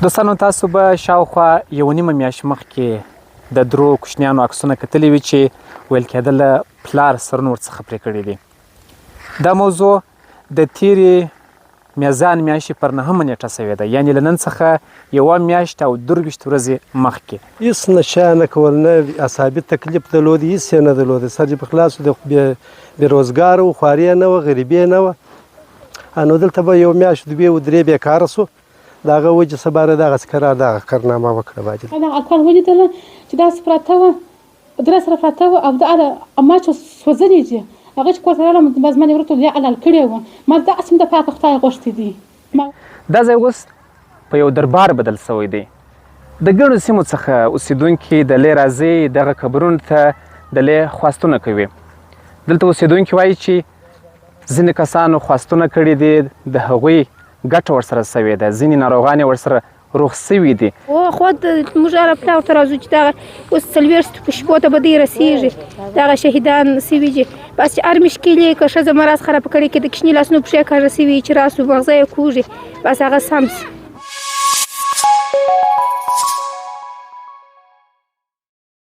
دوستانو، تاسو به شاوخوا یوه نیمه میاشت مخکې د درو کوچنیانو عکسونه کتلي وي چې ویل کېدل پلار سرونه ورڅخه پرې کړي دي. دا موضوع د تیرې میزان میاشتې پر نهمه نیټه شوې ده، یعنې له نن څخه یوه میاشت او 23 ورځې مخکې. هیڅ نشه نه کول، نه اعصابي تکلیف درلود، هیڅ یې نه درلود. سر یې په خلاص و، بې روزګاره و، خواري یې نه وه، غریبي یې نه وه. نو دلته به یو میاشت دوې و درې بېکاره شو، د هغه وجې څه باره دغسې قرار دغه کارنامه وکړه باجي. ما دغه هلکان ولیدل چې داسې پراته وه، درې سره پراته وه او د اله ما چې سوځلې دي. هغه چې کور ته راغلم، زما مې ورته یا حلال کړی وه، ما داسې مې د پاکه خدای غوښتی دی. دا ځای اوس په یو دربار بدل شوی دی. د ګڼو سیمو څخه اوسیدونکي د لې راځي دغه قبرونو ته د لې خواستونه کوي. دلته اوسیدونکي وایي چې ځینې کسانو خواستونه کړي دي، د هغوی ګټه ورسره شوې ده، ځینې ناروغان یې ورسره روغ شوي دي. او خو موږ هره پلا ورته راځو چې دغه اوس 40 په شپو ته به دی رسېږي، دغه شهیدان سوي دي. بس چې هر مشکل یې که ښځه مرض خراب کړي، که د کوچني لاسونو پښې کږه سوي، چې راسو مغزه یې کوږي، بس هغه سم سي.